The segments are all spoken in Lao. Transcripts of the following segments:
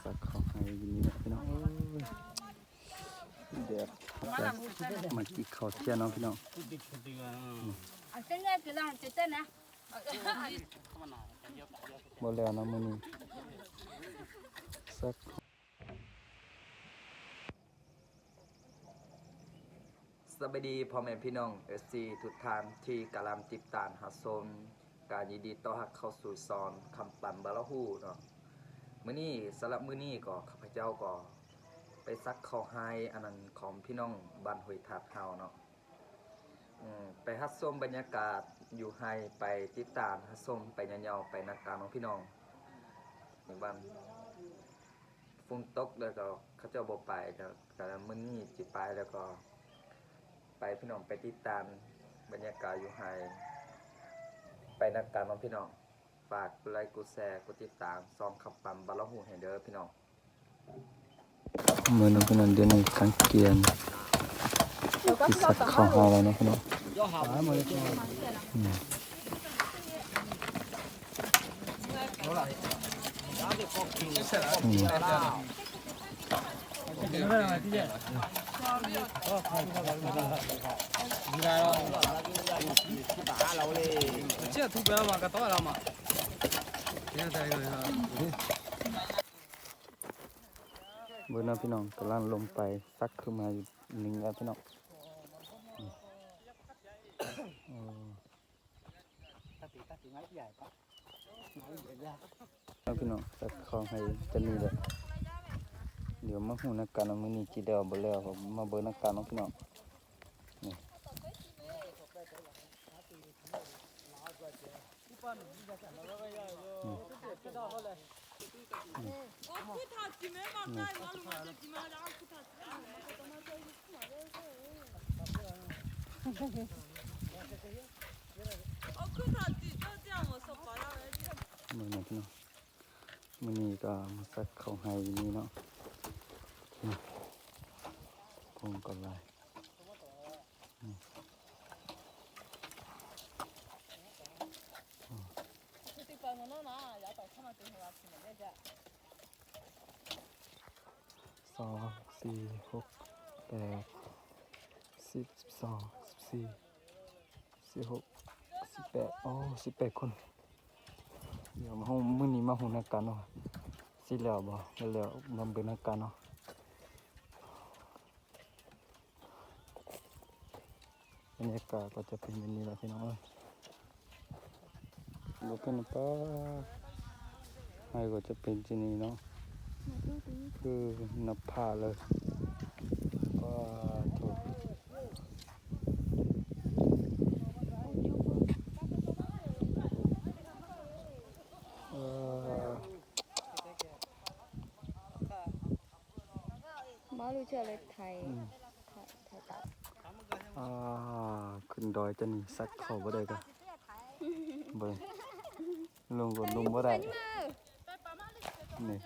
ຕັກເຂົ້າໄຮ່ຢູ່ນີ້ແຫຼະພີ່ນ້ອງເອີຍ. ແດດ ມາກິນເຂົ້າທ່ຽງເນາະພີ່ນ້ອງ. ບໍ່ແລ້ວເນາະມື້ນີ້ ສັກ ສະບາຍດີພໍ່ແມ່ພີ່ນ້ອງເອັຟຊີທຸກທ່ານທີ່ກຳລັງຕິດຕາມຮັບຊົມ. ກະຍິນດີຕ້ອນຮັບເຂົ້າສູ່ຊ່ອງຄຳປັນບາລາຫູເນາະ. ມື້ນີ້ ສຳລັບມື້ນີ້ກໍຂ້າພະເຈົ້າກໍໄປສັກເຂົ້າໄຮ່ອັນນັ້ນຂອງພີ່ນ້ອງບ້ານຫ້ວຍທາດເຮົາເນາະ. ອືມ ໄປຮັບຊົມບັນຍາກາດຢູ່ໄຮ່ ໄປຕິດຕາມຮັບຊົມໄປຍາວໆໄປນຳກັນເນາະພີ່ນ້ອງ. ໃນບ້ານ ຝົນຕົກແລ້ວກໍເຂົາເຈົ້າບໍ່ໄປ ແລ້ວກໍມື້ນີ້ຊິໄປ ແລ້ວກໍໄປ ພີ່ນ້ອງໄປຕິດຕາມບັນຍາກາດຢູ່ໄຮ່ ໄປນຳກັນເນາະພີ່ນ້ອງ. ຝາກກົດໄລກົດແຊ ກົດຕິດຕາມຊ່ອງຄຳປັນບາລາຫູໃຫ້ເດີພີ່ນ້ອງ. ເບິ່ງເນາະພີ່ນ້ອງ ດຽວນີ້ການກຽນ ຊິສັກເຂົ້າໄຮ່ແລ້ວເນາະພີ່ນ້ອງ. ອືມ ອືມ ເບິ່ງເນາະພີ່ນ້ອງ ກຳລັງລົງໄປ ສັກຂຶ້ນມາຢູ່ໜຶ່ງແລ້ວພີ່ນ້ອງ. ເອົາພີ່ນ້ອງ ສັກເຂົ້າໄຮ່ຈະມີແຫຼະ. ດຽວມາຮູ້ນຳກັນວ່າມື້ນີ້ຊິແລ້ວບໍ່ແລ້ວ ມາເບິ່ງນຳກັນເນາະພີ່ນ້ອງ. ນີ້ ມື້ນີ້ກໍມາສັກເຂົ້າໄຮ່ຢູ່ນີ້ເນາະ. ອືມ ພົງກໍຫຼາຍ. ອືມ ສອງ ສີ່ ຫົກ ແປດ ສິບ ສິບສອງ ສິບສີ່ ສິບຫົກ ສິບແປດ ໂອ້ ສິບແປດຄົນ. ດຽວເຮົາ ມື້ນີ້ມາຮູ້ນຳກັນເນາະ ຊິແລ້ວບໍ່ ບໍ່ແລ້ວ ມາເບິ່ງນຳກັນເນາະ. ບັນຍາກາດກໍຈະເປັນແບບນີ້ແຫຼະພີ່ນ້ອງເອີຍ. ບໍ່ເປັນປາ ໄຮ່ກໍຈະເປັນຈັ່ງນີ້ເນາະ ຄືນັບຜາເລີຍ. ປາໂທ້ ເອີ. ມາລູເທື່ອເລີຍໄທ ອືມ ໄທ ໄທຕາມ. ອ່າ ຂຶ້ນດອຍຈະໜີສັກເຂົ້າບໍ່ໄດ້ກະ ເບິ່ງ ລົງກໍລົງບໍ່ໄດ້ ນີ້. ໂອ້ຍ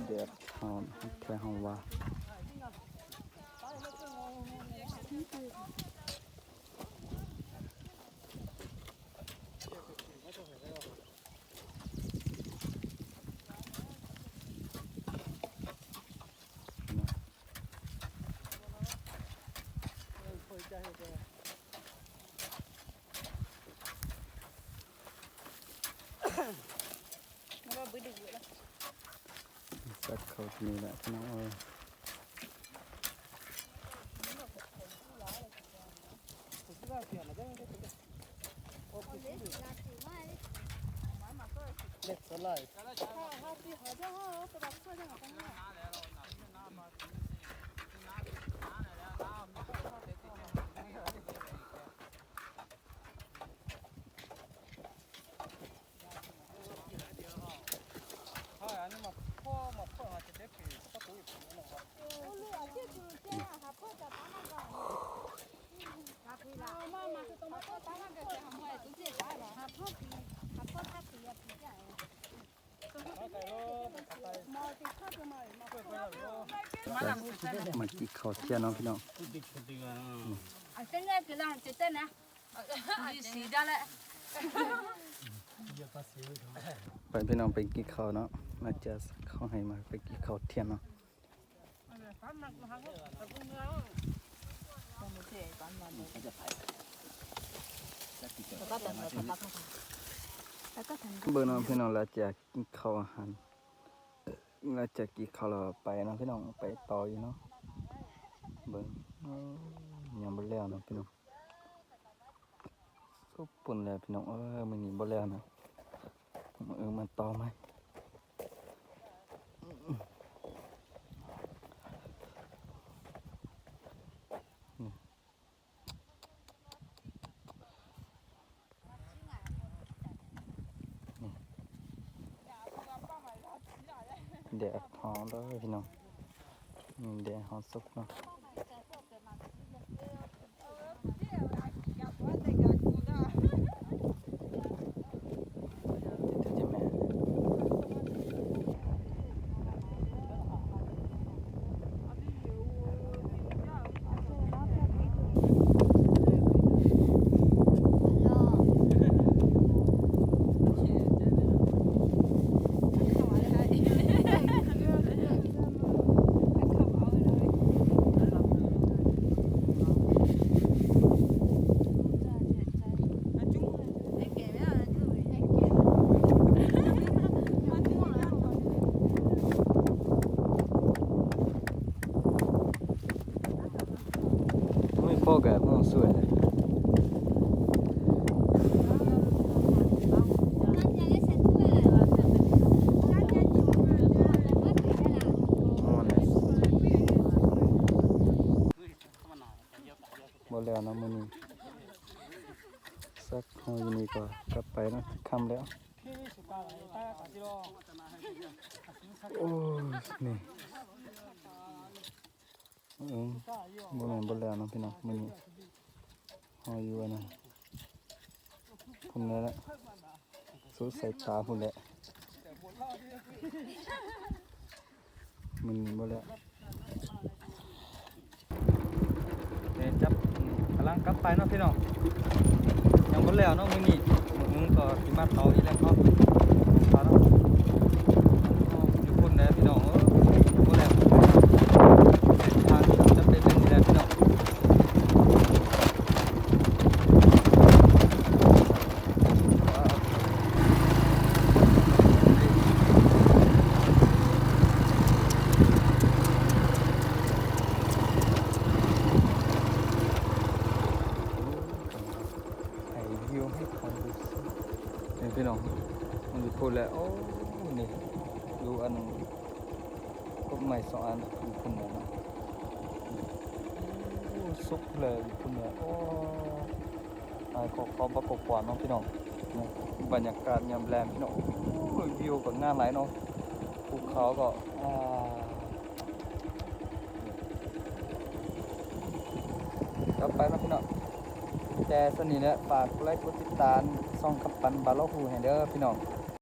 ແດດຮ້ອນແທ້ເຮົາວ່າ. ສັກເຂົ້າທີ່ນີ້ແຫຼະພີ່ນ້ອງເອີຍ. ມາກິນເຂົ້າທ່ຽງເນາະພີ່ນ້ອງ. ໄປພີ່ນ້ອງ ໄປກິນເຂົ້າເນາະ. ມາຈາກເຂົ້າໄຮ່ມາ ໄປກິນເຂົ້າທ່ຽງເນາະ. ເບິ່ງເນາະພີ່ນ້ອງ ຫຼັງຈາກກິນເຂົ້າອາຫານ ຫຼັງຈາກກິນເຂົ້າແລ້ວໄປເນາະພີ່ນ້ອງ ໄປຕໍ່ອີກເນາະ. ເບິ່ງ ຍັງບໍ່ແລ້ວເນາະພີ່ນ້ອງ. ສຸກພຸ້ນແຫຼະພີ່ນ້ອງເອີຍ ມື້ນີ້ບໍ່ແລ້ວນະ ມື້ອື່ນມາຕໍ່ໃໝ່. ແດດຮ້ອນເດີພີ່ນ້ອງ ແດດຮ້ອນສຸກເນາະ. ໂອ້ຍ ພໍ້ກັບຫ້ອງສວຍເລີຍ. ບໍ່ແລ້ວເນາະມື້ນີ້ ສັກເຮົາຢູ່ນີ້ກໍກັບໄປເນາະ ຄ່ຳແລ້ວ. ໂອ້ຍ ນີ້ ເອີ ບໍ່ແມ່ນບໍ່ແລ້ວເນາະພີ່ນ້ອງ ມື້ນີ້ເຮົາຢູ່ອັນນັ້ນ ພຸ້ນແຫຼະ ສຸດສາຍຕາພຸ້ນແຫຼະ ມື້ນີ້ບໍ່ແລ້ວ. ເອີ ຈັບ ກຳລັງກັບໄປເນາະພີ່ນ້ອງ ຍັງບໍ່ແລ້ວເນາະມື້ນີ້ ມື້ອື່ນກໍຊິມາຕໍ່ອີກແລ້ວເນາະ ຢູ່ພຸ້ນແຫຼະພີ່ນ້ອງເອີຍ ຍັງບໍ່ແລ້ວ ເສັ້ນທາງຈະເປັນແບບນີ້ແຫຼະພີ່ນ້ອງ. ໃຫ້ວິວໃຫ້ຄວາມຮູ້ສຶກ ນີ້ພີ່ນ້ອງ ມັນຢູ່ພຸ້ນແຫຼະ ໂອ້ ນີ້ຢູ່ອັນ ກົກໄມ້ສອງອັນຢູ່ພຸ້ນແຫຼະເນາະ ໂອ້ ສຸກເລີຍຢູ່ພຸ້ນແຫຼະ ໂອ້ ອາ ຂໍ ຂໍບັກກະກວາງເນາະພີ່ນ້ອງ ບັນຍາກາດຍາມແລງພີ່ນ້ອງ ໂອ້ຍ ວິວກໍງາມຫຼາຍເນາະ ພູເຂົາກໍ ອາ ຕໍ່ໄປເນາະພີ່ນ້ອງ ແຕ່ສ່ຳນີ້ແຫຼະ ຝາກກົດໄລກົດຕິດຕາມຊ່ອງຄຳປັນບາໂລຮູ້ໃຫ້ເດີພີ່ນ້ອງ.